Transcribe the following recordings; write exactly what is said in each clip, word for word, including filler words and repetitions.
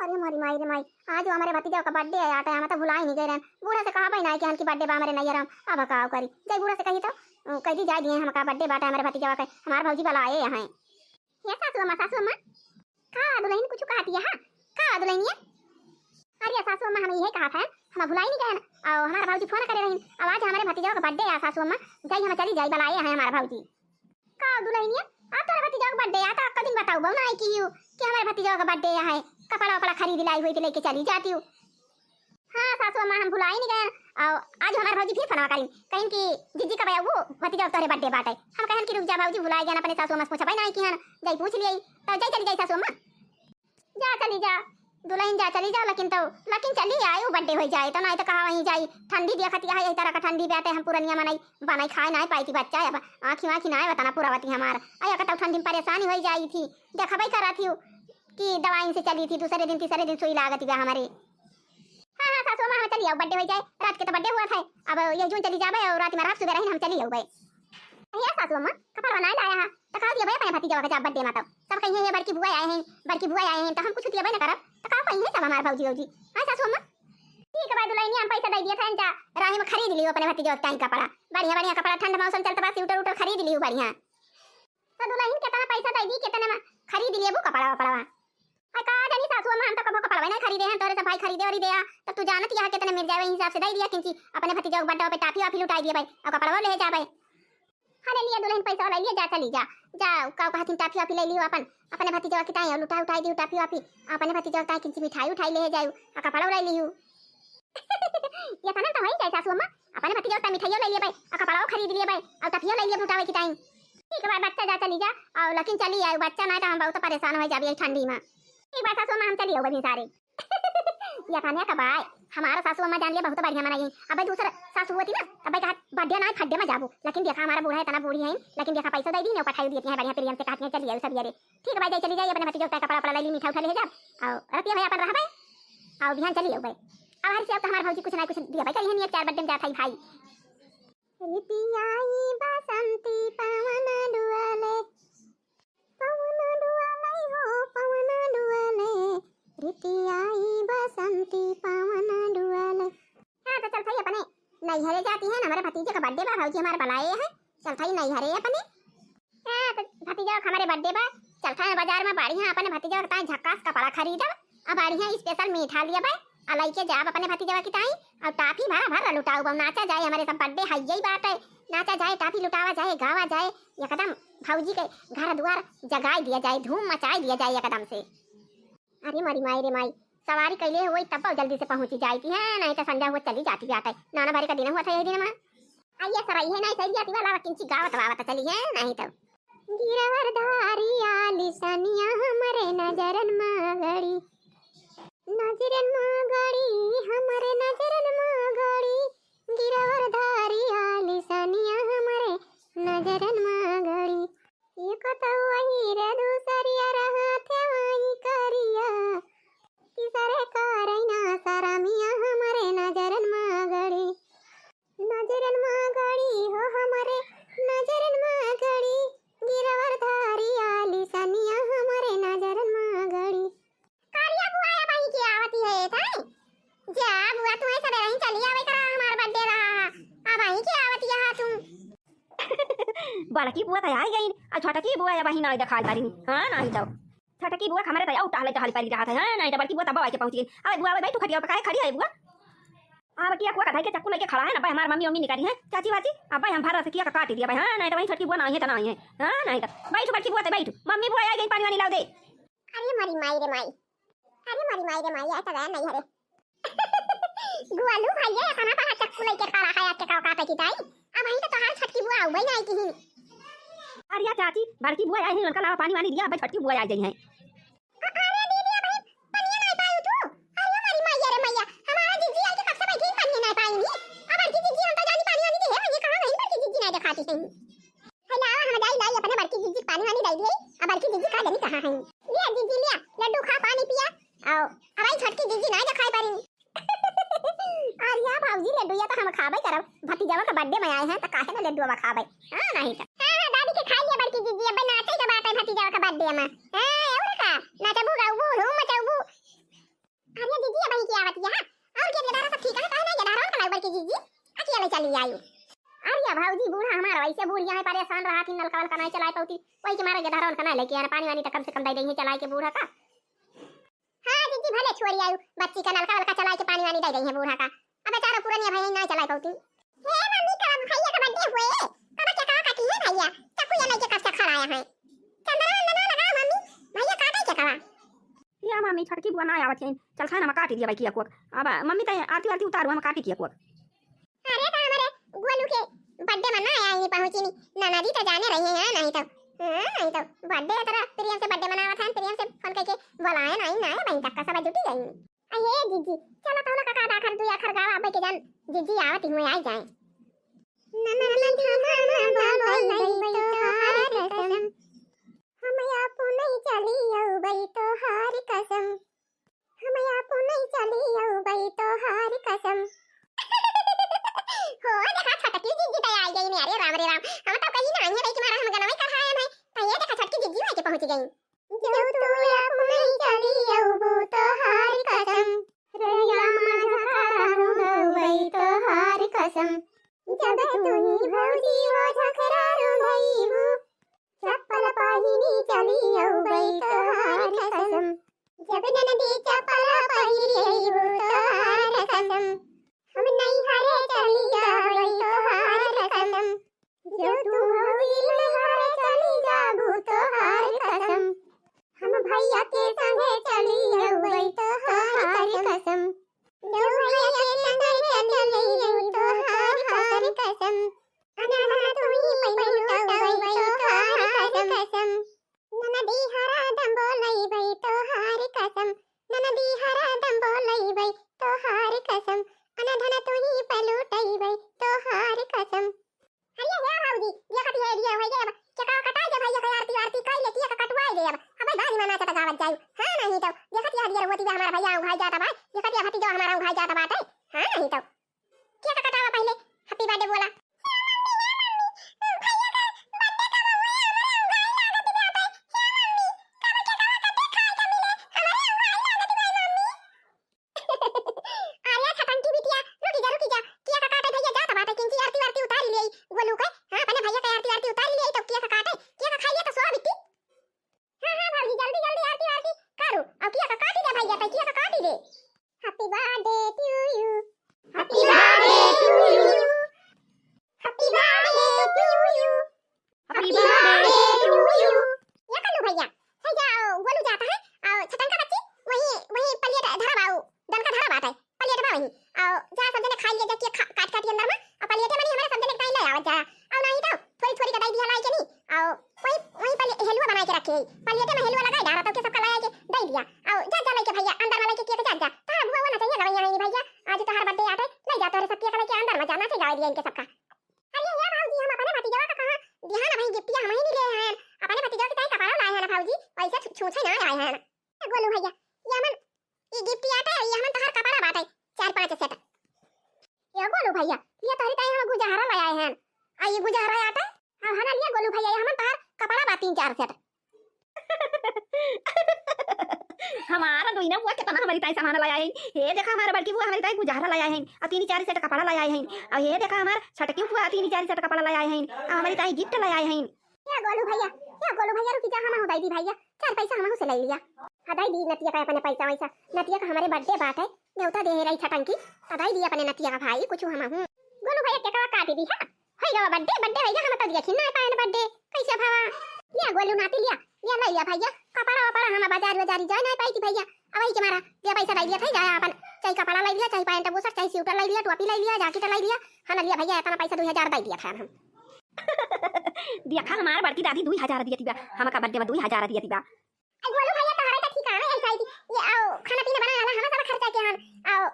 अरे मोरी माई रे माई, आज हमरे भतीजा का birthday है, आटा हम तो भुलाई नहीं गए रहन। बूढ़ा से कहा भाई ना कि हन की birthday बा हमरे नैहर हम, अब का करी? जाई बूढ़ा से कही तो, अ, कह दी जाए दिए हम का birthday बाटा हमरे भतीजा का, हमार भौजी वाला आए यहाँ। ये सासू अम्मा, सासू अम्मा, का दुल्हन कुछ कहती है? हाँ, का दुल्हनिया? अरे सासू अम्मा, हम यही कहा था, हम भुलाई नहीं गए, और हमारा भौजी फोन करे रही, अब आज हमारे भतीजा का birthday है सासू अम्मा, जाई हम चली जाई, बुलाए हैं हमारा भौजी। का दुल्हनिया, आ तोरा भतीजा का birthday है, तो अक्का दिन बताऊ बहू ना आई कि यू, कि हमारे भतीजा का birthday है, कपड़ा वपड़ा खरीद लाई हुई तो लेके चली जाती हूँ। हाँ सासू अम्मा, हम भुलाई नहीं गए, और आज हमारे भौजी फिर फोन करी, कहीं कि जीजी कब आऊ, भतीजा तोहरे birthday बाटे। हम कहन कि रुक जा भौजी, भुलाई गए अपने सासू अम्मा से पूछबे ना कि हन, जाई पूछ लिया, तो जाई चली जाई सासू अम्मा। जा चली जा, दुल्हन जा चली जा, लेकिन तो, लेकिन चली आए, वो birthday हो जाए, तो नहीं तो कहा वहीं जाई, ठंडी देखत है, यही तरह का ठंडी बाटे, हम पुरनिया मनई, बनाई खाए ना पाई थी बच्चा, अब आँखी वाँखी ना बताना पूरा बती हमार, अया कतौ ठंडी में परेशानी हो जाई थी, देखबे करा थी कि दवाई से चली थी, दूसरे दिन, तीसरे दिन सुई लागत बा हमारे। हाँ, हाँ, सासू अम्मा, हम चली आऊ, birthday हो जाए, रात के तो birthday हुआ था, अब ये जून चली जाबे और रात में रात सुबह रही, हम चली आऊ बे। हे सासू अम्मा, कपड़ा बनाए लाया है, तो का दिया भाई अपने भतीजा का जब birthday में, तब सब कहीं ये बड़की बुआ आए हैं, बड़की बुआ आए हैं, तो हम कुछ दिया भाई ना करब, तो का कहीं है सब हमारे भौजी भौजी। हाँ सासू अम्मा, ठीक है भाई दुल्हनिया, हम पैसा दे दिया था इनका, राही में खरीद लियो अपने भतीजा का कपड़ा, बढ़िया बढ़िया कपड़ा, ठंड मौसम चलता बा, स्वेटर उटर खरीद लियो बढ़िया। तो दुल्हन कितना पैसा दे दी, कितने में खरीद लेबू कपड़ा वपड़वा? अरे का जानी सासू अम्मा, हम तो कबो कपड़वा नहीं खरीदे हैं, तोरे सब भाई खरीदे और दे आ, तब तू जानत यह कितने मिल जाए, वही हिसाब से दे दिया, किंची अपने भतीजा के birthday पे टाफी वाफी लुटाई दिया भाई, और कपड़वा ले जाबे। हाँ ले लिया दुल्हन, पैसा ले लिया, जा चली जा, जा का कहथिन टाफी वाफी ले लियो अपन, अपने भतीजा के ताई लुटा उठाई दियो टाफी वाफी, अपने भतीजा के ताई किंची मिठाई उठाई ले जाऊ, और कपड़वा ले लियो। ये तना तो है सासू अम्मा, अपने भतीजा का मिठाइयो ले लिए भाई, और कपड़ाओ खरीद लिए भाई, और टफियो ले लिए बुटावे की टाइम। ठीक बा बच्चा, जा चली जा, और लेकिन चली आए बच्चा, ना तो हम बहुत परेशान हो जाबी ठंडी में। ठीक बा सासू अम्मा, हम चली आऊ बनी सारे। ये तना का बाय, हमारा सासू अम्मा जान लिया बहुत बढ़िया मनाई। अब दूसरा सासू होती ना, तब कहा birthday ना फड्डे में जाबू, लेकिन देखा हमारा बूढ़ा इतना बूढ़ी है, लेकिन देखा पैसा दे दी ना, पठाई देती है बढ़िया प्रेम से, कहती है चली आऊ सब ये रे। ठीक है भाई, जाई चली जाई, अपने भतीजो का कपड़ा वपड़ा ले ली, मीठा उठा ले जाब। और रतिया भाई अपन रहबे, और बिहान चली आऊ भाई। अब हर से अब तो हमार भौजी कुछ ना कुछ दिया भाई करिहन, एक चार बर्थडे में जात हई भाई। ऋतियाई बसंती पवन डुअले, पवन डुअले हो पवन डुअले, ऋतियाई बसंती पवन डुअले। हाँ, तो चल भाई अपने नैहरे जाती है ना, हमारे भतीजे का बर्थडे बा, भौजी हमारे बुलाए हैं, चल भाई नैहरे अपने। हाँ, तो भतीजा का हमारे बर्थडे बा, चल भाई बाजार में बढ़िया अपने भतीजा के ताई झक्कास कपड़ा खरीदब, आ बढ़िया special मीठा लिया बा, आ लइके जाब अपने भतीजा के ताई, और टाफी भरा भरा लुटाऊ बा, नाचा जाए, हमारे सब बर्थडे है यही बात है, नाचा जाए, टाफी लुटावा जाए, गावा जाए, एकदम भौजी के घर दुआर जगाई दिया जाए, धूम मचाई दिया जाए एकदम से। अरे मरी माई रे माई, सवारी कैले हुई तब जल्दी से पहुँची जाई थी, है, नहीं तो संझा हुआ चली जाती बाटे। नाना भरे का दिन हुआ था यही दिन में। आइए सर, ये नहीं सही जाती वाला किंची गावत वावत चली है, नहीं तो। गिरवर धारी आली सनिया हमरे नजरन मा गड़ी, नजरन मा गड़ी, हमरे नजरन मा गड़ी, गिरवर धारी आली सनिया हमरे नजरन मा गड़ी। एक तो वही रे दूसरिया रहा थे वही करिया, तीसरे करैना सरमिया हमरे नजरन मा गड़ी, नजरन मा गड़ी हो हमरे नजरन मा गड़ी, गिरवर धारी आली सनिया हमरे नजरन मा गड़ी। कारिया बुआ या बही के आवती है, ताई? जा बुआ, तू ऐसा रही चली आवे करा, हमार बर्थडे रहा है। अब आई के आवती है तू? बड़की बुआ तो आई गई, आ छोटकी बुआ या बही ना दिखाई पड़ी। हाँ, नहीं तो छोटकी बुआ हमारे तो टहले टहल पड़ी रहा था। हाँ, नहीं तो बड़की बुआ तब आके पहुंच गई। अबे बुआ, अबे भाई, तू खटिया पे काहे खड़ी है बुआ? अब किया कुआ कथाई के चक्कू लेके खड़ा है ना भाई, हमार मम्मी, मम्मी निकली है, चाची वाची। अब भाई हम भरा से किया का काट दिया भाई। हाँ, नहीं तो वहीं छोटकी बुआ ना आई है, तो ना आई है। हाँ, नहीं तो बैठू बड़की बुआ, तो बैठू। मम्मी बुआ आ गई, पानी वानी लाओ दे। अरे मरी माई रे माई, अरे मरी माई रे माई, ऐसा गया नहीं हरे। गुआलू भैया इतना बड़ा चक्कू लेके खड़ा है, आके का काटे की ताई? अब वहीं तो तोहार छोटकी बुआ आऊ भाई नहीं की। अरे या चाची, बड़की बुआ आई है, उनका लावा पानी वानी दिया, अब छोटकी बुआ आ गई है। अ-, अरे दीदी, अबही पनिया नहीं पायू तू? अरे मरी मैया रे मैया, हमारा जीजी आई के कब से बैठी, पनिया नहीं पाई नी। अब बड़की जीजी हम तो जानी पानी वानी दे है, ये कहाँ गई बड़की जीजी नहीं दिखाती है। है लावा, हम जाई लाई अपने बड़की जीजी पानी वानी दे दिए। अब बड़की जीजी का जानी कहाँ है। लिया जीजी लिया, लड्डू खा, पानी पिया। आओ, अब आई छोटकी जीजी नहीं दिखाई पड़ी। अरे या भौजी, लड्डू या तो हम खाबे करब, भतीजवा का बर्थडे में आए हैं तो काहे ना लड्डू अब खाबे। हाँ, नहीं तो। हाँ, हाँ, दादी के खा लिया बड़की जीजी, अब नाचे के बात है भतीजवा का बर्थडे में। हाँ, और का? नाचबू, गाउबू, धूम मचाउबू। ये बही के आवत यहाँ। और के गेदहरा सब ठीक है, काहे ना गेदहरवन का लाए बड़की जीजी? अकेले चली आयु। अरे या भौजी, बूढ़ा हमार वैसे बुढ़िया है, परेशान रहा थी, नलका वलका नहीं चलाए पाउती, वही के मारे गेदहरवन का नहीं लेके आना, पानी वानी तो कम से कम दे देंगे चलाए के बूढ़ा का। हाँ जीजी, भले छोड़ी आयु, बच्ची का नलका वलका चलाए के पानी वानी दे देंगे बूढ़ा का। अब बेचारा पुरनिया भाई नहीं चलाए पाउती। हे मम्मी, कब भैया का बर्थडे हुए? कब के कहा काटी है भैया? चाकू या लेके कब से खड़ा आया है? चंदना वंदना लगाओ मम्मी, भैया काटे के कहा? या मम्मी, छोटकी बुआ ना आवत है, चल खाना में काटी दिया भाई किया कोक। अब मम्मी तो आरती वारती उतारू, हम काटी किया कोक। अरे तो हमारे गोलू के बर्थडे में ना आई, नहीं पहुंची नहीं, ननदी तो जाने रही है, हाँ, नहीं तो, हाँ, नहीं तो बर्थडे तरह प्रियम से बर्थडे मनावत है, प्रियम से फोन करके बुलाए नहीं, ना बहन तक का सब जुटी गई। अये जीजी, चलो तो ना काका दाखर दुई आखर गावा अब्बे के जान जीजी आवत ही हुए आई जाए। ननदी हमार ना बोलई तोहार कसम, हम आपो नहीं चली अउबई तोहार कसम, हम आपो नहीं चली अउबई तोहार कसम। हो देखा छोटकी जीजी तो आई गई ने, अरे राम रे राम, हम तो कहीं ना आई है कि मारा हम गनवे कढ़ाए हैं, तो ये देखा छोटकी जीजी आके पहुंच गई। जब तू अपने चली अउबू तोहार कसम, रहिया माझा खड़ा रहूं गउबई तोहार कसम। जब तू ही भौजी हो झखरा रुंधइबू, चप्पल पहिनी चली अउबई तोहार कसम। जब ननदी चप्पल पहिरी अइबू तोहार कसम, हम नैहरे चली जाबई तोहार कसम। जो तू भौजी नैहरे चली जाबू तोहार कसम, हम भैया के संगे चली अउबई तोहार कसम। जो भैया के संगे चली अउबू तोहार कसम, अनहन तू ही पलटउबई तोहार कसम। ननदी हरदम बोलइबई तोहार कसम, ननदी हरदम बोलइबई तोहार कसम, अनधन तू ही पलटइबई तोहार कसम। अरे हे भौजी, देखत है, ये हो गए, अब केकवा कटाई दे भैया के आरती वारती कई ले, केक कटवाई दे अब। अबे बाद में नाचत गावत जाई। हाँ, नहीं तो देखत है, दियर होती बे हमारा भैया उघाई जात बा, देखत है भतीजवा हमारा उघाई जात बाटे। हाँ, नहीं तो केक कटावा पहले, हैप्पी बर्थडे बोला। अरे छटंकी बिटिया, रुकी जा, रुकी जा। केक काटे भैया जात बाटे, किंची आरती वारती उतारी ले, गोलू के। हाँ, अपने भैया के आरती वारती उतारी ले, तो केक काटे, केक खाई ले तो सो बिट्टी। हाँ, हाँ, भौजी, जल्दी, जल्दी आरती वारती करू। अब केक काटी दे भैया, तै केक काटी दे। Happy birthday to you। Happy birthday to you। Happy birthday to you। Happy birthday to you। ये कल्लू भैया, है जा, गोलू जाता है, और छटंका बच्ची, वही, वही प्लेट धरा बाऊ, डंका धरा बाटे, प्लेट बा वही, और जा सब जने खाई ले जा, केक खा-, काट काट के अंदर में, और प्लेटे में नहीं, हमारे सब जने के ताई ले आवत जा, और नहीं तो थोड़ी थोड़ी का दई दिया लाई के नहीं, और वही, वही प्लेट हलवा बना के रखे है, प्लेटे में हलवा लगाई डारा, तो के सबका लाई के दई दिया, और जा, जा लेके भैया, अंदर में लेके केक जा, जा, तारा बुआ वो ना चाहिए गवैया है नहीं भैया, आज तो हर बर्थडे आटे, ले जा तोरे सब केक लेके अंदर में जाना चाहिए, गावे दिया इनके सबका। अरे या भौजी, हम अपने भतीजवा का कहाँ दिहा ना भाई, गिफ्टिया हम ही नहीं ले हैं, अपने भतीजवा के ताई कपड़ा लाए हैं ना भौजी, वैसे छू-, छूछे ना आए हैं। ए गोलू भैया, ये हमन, ये गिफ्टिया आटे, ये हमन तोहार कपड़ा बाटे, चार पाँच सेट। ये गोलू भैया, ये तोहरी ताई हम गुजहरा ले आए हैं, आ ये गुजहरा आटे, हाँ, हाँ ना लिया गोलू भैया, ये हमन तोहार कपड़ा बा तीन चार सेट। हमारा दोइना बुआ कितना हमारी ताई सामान लाया है। हे देखा हमारा बड़की बुआ हमारी ताई गुजहरा लाया है, और तीन चार सेट कपड़ा लाया है। और हे देखा हमार छटकी बुआ तीन चार सेट कपड़ा लाया है, और हमारी ताई गिफ्ट लाया है। या गोलू भैया, या गोलू भैया रुकी जा, हम हो दाई दी भैया, चार पैसा हम से ले लिया। हाँ दाई दी नतिया का अपने पैसा वैसा, नतिया का हमारे बर्थडे बात है, न्योता दे रही छटंकी, तो दाई दी अपने नतिया का भाई कुछ हम हूँ। गोलू भैया केकवा काटी दी है? होई गवा बर्थडे, बर्थडे होई गवा, हम तो देखी ना पाएन बर्थडे। कैसे भावा? लिया गोलू नाती लिया, लिया ले लिया भैया। कपड़ा वपड़ा हम बाजार बाजारी जाए ना पाई थी भैया। अब वही के मारा, लिया पैसा ले लिया था, जाया अपन। चाहे कपड़ा ले लिया, चाहे पैंट बुशर्ट, चाहे स्वेटर ले लिया, टोपी ले लिया, जैकेट ले लिया। हाँ ना लिया भैया, इतना पैसा दुई हजार दे दिया था हम। देखा हमार बड़की दादी दुई हजार दिया थी बा, हमका बर्थडे में दुई हजार दिया थी बा। ए गोलू भैया, तोहरे तो ठिकाना ऐसा ही थी। ये आओ, खाना पीना बनाए वाला हम सब खर्चा के हन। आओ,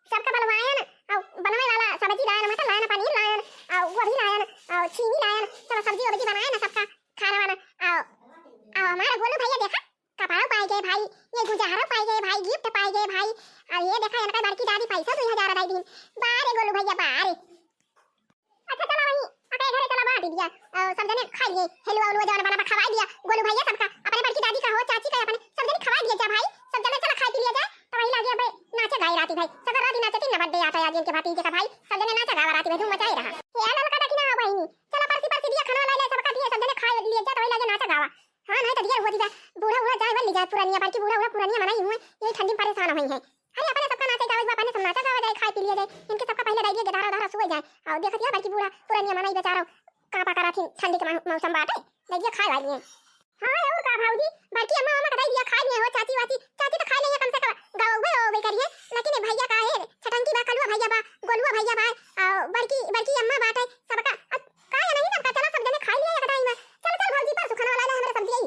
सबका बलवायन, आओ, बनवे वाला सब्जी लायन, मटर लायन, पनीर लायन, आओ, गोभी लायन, आओ, छीमी लायन, सब सब्जी वब्जी बनाए ना सबका खाना वाना। आओ, आओ, हमारा गोलू भैया देखा, कपड़ा पाए गए भाई, ये गुजहरा पाए गए भाई, गिफ्ट पाए गए भाई। और ये देखा, इनका बड़की दादी पैसा दुई हजार दे दीन। बारे गोलू भैया, बारे। अच्छा, चला वहीं, अपने घरे चला, बांट दिया। अ, सब जने खाई लिए, हलवा उलवा जवन बना बा, खवाई दिया। गोलू भैया सबका, अपने बड़की दादी का हो, चाची का, अपने सब जने खवाई दिया जा भाई। सब जने चला खाई पी लिया जाए, तो वही लागे अबे नाचे राती भाई, सगर राती नाचे तीन ना बर्थडे आता है आज इनके भतीजे का भाई, सब जने नाचा गावा राती भाई, धूम मचाए रहा। ए ललका देखी ना बहिनी, चला परसी परसी दिया खाना ला ले, सबका दिए, सब जने खाए लिए जा, तो वही लगे नाचा गावा। हाँ, नहीं तो दिया हुआ दीदा, बूढ़ा उड़ा जाए, वाली जाए पुरानिया, बल्कि बूढ़ा उड़ा पुरानिया मनाई हुए, यही ठंडी में परेशान हुई है। अरे अपने सबका नाचे गावे बा, अपने सब नाचा गावा जाए, खाए पी लिया जाए, इनके सबका पहले दे दिए, धारा धारा सुए जाए, और देखत या बल्कि बूढ़ा पुरानिया मनाई बेचारा, कापा करा थी ठंडी के मौ-, मौसम बाटे, दे दिए खाए वाली है। हाँ, और का भौजी, बड़की अम्मा, अम्मा का दे दिया खाए लिए हो, चाची वाची, चाची तो खाए लिए कम से कम, गवा उबे, उबे करिए, लेकिन ये भैया का है, छटंकी बा, कलुआ भैया बा, गोलुआ भैया बा, आ, बड़की, बड़की अम्मा बाटे, सबका, अ, का है नहीं सबका, चला सब जने खाए लिए एक टाइम, चल, चल भौजी, परसों खाना वाला है हमारे सब दिए।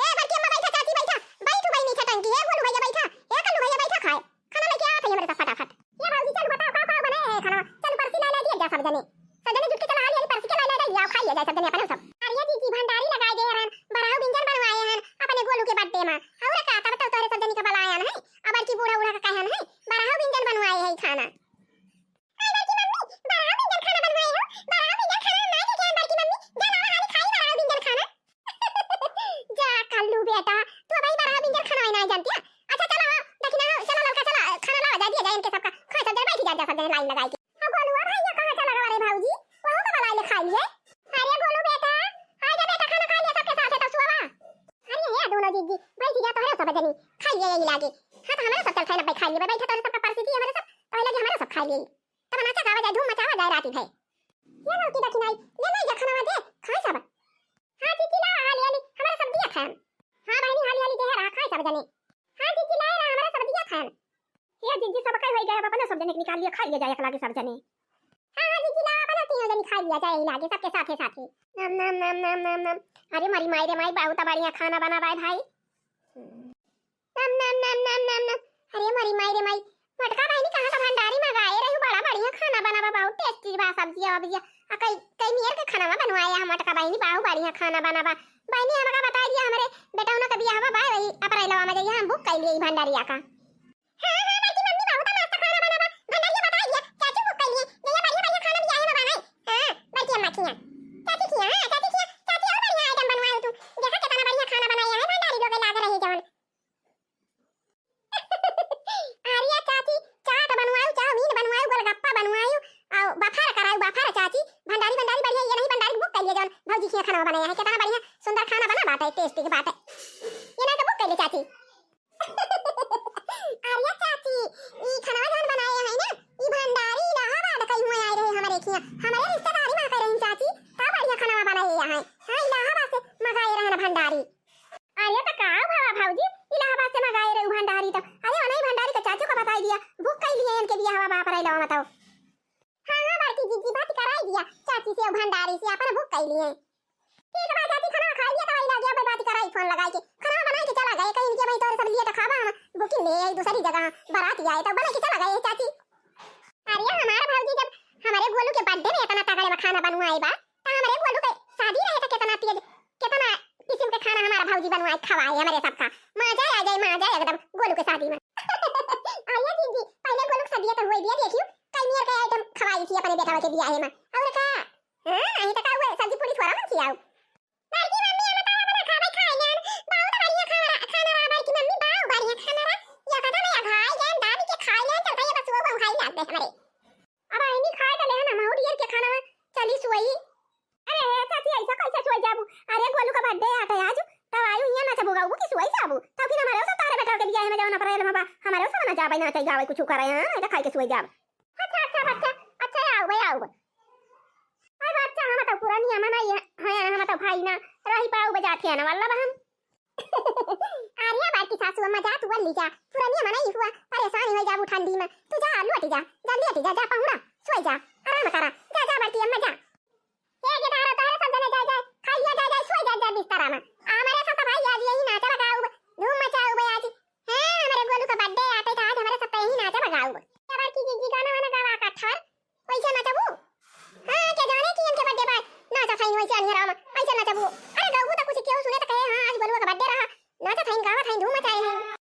ए बड़की अम्मा बैठा, चाची बैठा, बैठू बहिनी छटंकी, ए गोलू भैया बैठा, ए कल्लू भैया बैठा खाए। खाना लेके आवत है हमरे साथ फटाफट। ए भौजी चल बताओ का का बने है खाना, चल परसी ला ला दिया जा सब जने। सब जने जुट के चला हाली हाली परसी के ला ला दिया, खाई ले जाए सब जने अपने सब। अरे जीजी भंडारी लगाए गए रहन, बरहु बिंजन बनवाए हन अपने गोलू के बर्थडे में। और का तब तक तोरे सब जने के बलायन है, अब बड़की बूढ़ा उड़ा के कहन है, बरहु बिंजन बनवाए है खाना। हाय बड़की मम्मी, बरहु बिंजन खाना बनवाए हो, बरहु बिंजन खाना ना लेके आए बड़की मम्मी, जा लावा हाली खाई बरहु बिंजन खाना। जा कल्लू बेटा, तू अबही बरहु बिंजन खाना ना जानती है। अच्छा चला हो, देखी ना हो, चला ललका चला, खाना लावा जा दिया जाए इनके सबका। खा सब जने बैठी जा, जा सब जने लाइन लगाई के। अब गोलुआ भैया कहाँ चला गवा रे भौजी? वहू का बलाई ले खाई लिए। अरे गोलू बेटा, आ जा बेटा, खाना खा लिया सबके साथ है तो सुआवा। अरे ये दोनों जीजी, बैठी जा तोहरे सब जनी, खाई लिए यही लागे। हाँ तो हमारे सब चल खाए ना खा लिए, बैठा तोहरे सबका परसी थी हमारे सब, तो लगे हमारे सब खा लिए। तब नाचा गावा जाए, धूम मचावा जाए राती भर। ये लो की दखिनाई, ले ले ये खाना दे, खाए सब। हाँ जीजी ला, हाली हाली, हमारे सब दिया खान। हाँ बहनी, हाली हाली दे रहा, खाए सब जने। हाँ जीजी लाए रहा, हमारे सब दिया खान। ये जीजी सब कई होई गए, अब अपने सब जने के निकाल लिए, खाई ले जाए एक लागे सब जने। हाँ हाँ जीजी ला, अपने तीनों जने खाई लिया जाए यही लागे सबके साथे साथे। नम नम नम नम नम नम। अरे मरी माई रे माई, बहुत बढ़िया खाना बना बाय भाई। नम नम नम नम नम नम। अरे मरी माई रे माई, मोटका बहिनी कहाँ का भंडारी मंगाए रही, बड़ा बढ़िया खाना बना बा, बहुत टेस्टी बा सब्जिया वब्जिया। आ कई कई नियर के खाना बनवाए हम मोटका बहिनी, बहुत बढ़िया खाना बना बा। बहिनी हमका बताई दिया, हमरे बेटौना का बियाह बा, वही अप्रैलवा में जइया, हम बुक कई लिए भंडारिया का। हाँ हाँ बड़की मम्मी, बहुत मस्त खाना बना बा, भंडारिया बताई दिया, चाची बुक कई लिए, जइया बढ़िया बढ़िया खाना बियाह में बनाई। हाँ बड़की अम्मा खिया, चाची खिया, हाँ चाची खिया, चाची और बढ़िया आइटम बनवाए तू, देखा कितना बढ़िया खाना बनाया है भंडारी लोग लाग रही जवन। अरे चाची, चाट बनवायु, चाउमीन बनवायु, गोलगप्पा बनवायु, और बफर करायु, बफर चाची, भंडारी, भंडारी बढ़िया, ये नहीं भंडारी बुक करिए जौन भौजी के खाना बनाया है, कितना बढ़िया सुंदर खाना बना बाटे, टेस्टी के बाटे। ये ना तो बुक करिए चाची। अरे चाची, ई खाना जौन बनाए है ना, ई भंडारी इलाहाबाद कहीं हुए आए रहे हमारे खिया, हमारे रिश्तेदारी में कह रही चाची, का बढ़िया खाना बनाए है। हाँ, इलाहाबाद से मंगाए रहे ना भंडारी। अरे त का हुआ भौजी, इलाहाबाद से मंगाए रहे भंडारी त। अरे ओनही भंडारी के चाचू का बताई दिया, बुक कई लिए इनके बियाह हुआ बाप रहे लवा बताओ। हाँ हाँ बड़की जीजी, बात कराई दिया चाची से, भंडारी से अपन बुक कई लिए। ठीक बा चाची, खाना खा लिया तो वही लगे अब बात कराई फोन लगाई के, खाना बनाई के चला गए कहीं इनके भाई तोरे सब लिए तो खाबा हम बुकिंग ले आई दूसरी जगह, बारात आए तो बना के चला गए चाची। अरे हमार भौजी जब हमारे गोलू के बर्थडे में इतना तगड़े में खाना बनवाए बा, तो हमारे गोलू के शादी रहे तो कितना तेज, कितना किस्म के खाना हमारा भौजी बनवाए खवाए हमारे सबका। मजा आ जाए, मजा एकदम गोलू के शादी में। आइए जीजी, पहले गोलू के शादी तो हुई दिया, देखियो कई नियर के आइटम खवाई थी अपने बेटा के बियाह में। और का? हाँ, नहीं तो का हुआ, सब्जी पूरी थोड़ा हम खियाओ। बड़की मम्मी, हम तो अपना खावे खाए जान, बहुत बढ़िया खाना, खाना रहा बड़की मम्मी, बहुत बढ़िया खाना रहा। या कदम या खाए जान, दाबी के खाए जान, चलता ये बस वो खाई लाग दे हमारे। अब आईनी खाए तो लेहन, हम और ढेर के खाना में चली सोई। अरे हे चाची, ऐसा कैसे सोई जाबू? अरे गोलू का बर्थडे आटे आज, तब आयु हियां नाचबू गाऊ की सोई जाबू? तब फिर हमारे सब तारे बेटा के बियाह में जाओ ना, अप्रैल में बा, हमारे सब ना जाबे, नाचे गावे कुछ करे, हाँ, ऐसा खाए के सोई जाब। अच्छा अच्छा बच्चा, अच्छा आओ भाई आओ। अरे बच्चा, हम तो पुरानिया मनाई है, हम तो भाई ना रही पाऊ बजाते हैं ना वल्लभ हम। अरे बड़की सासू अम्मा जा तू वल्ली जा, पुरानिया मनाई हुआ, परेशान हो जाबू ठंडी में, तू जा लौट जा, जल्दी हटी जा, जा पहुड़ा, सोई जा, आराम करा, जा जा बड़की अम्मा जा। हे गे तारा, तोहरे सब जने जाए जाए, खाइया जाए जाए, सोई जाए जाए बिस्तरा में। हमारे सब तो भाई आज यही नाचा लगाऊ, धूम मचाऊ बे आज। हैं, हमारे गोलू का बर्थडे आटे था आज, हमारे सब तो यही नाचा लगाऊ। क्या बड़की जीजी गाना वाना गावा का ठर, वैसे नचबू? हाँ, के जाने कि इनके बर्थडे पर नाचा था, वैसे अनिया राम, वैसे नचबू। अरे गऊ तो कुछ क्यों सुने तो कहे, हाँ, आज गोलू का बर्थडे रहा, नाचा था, गावा था, धूम मचाए हैं।